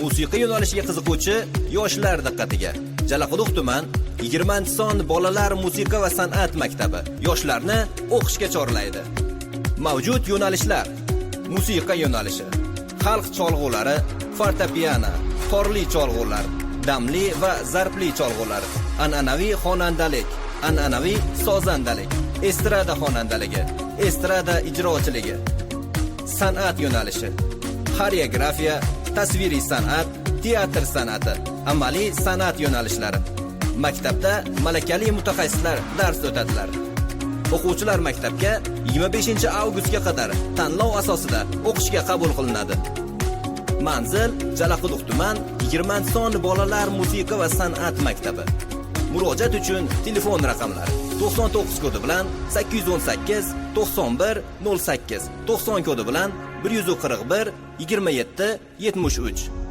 Musiqa yo'nalishiga qiziquvchi yoshlar diqqatiga. Jalaquduq tuman 20-son bolalar musiqa va san'at maktabi yoshlarni o'qishga chorlaydi. Mavjud yo'nalishlar: musiqa yo'nalishi, xalq cholg'ulari, fortepiano, torli cholg'ular, damli va zarbli cholg'ular, an'anaviy xonandalik, an'anaviy sozandalik, estrada xonandaligi, estrada ijrochiligi. San'at yo'nalishi: xoreografiya, tasviriy san'at, teatr san'ati, amaliy san'at yo'nalishlari. Maktabda malakali mutaxassislar dars o'tadilar. O'quvchilar maktabga 25 avgustga qadar tanlov asosida o'qishga qabul qilinadi. Manzil: Jalaquduq tuman 20 son bolalar musiqa va san'at maktabi. Murojaat uchun telefon raqamlari: 99 kodi bilan 818 91 08, 90 kodi bilan 141 27 73.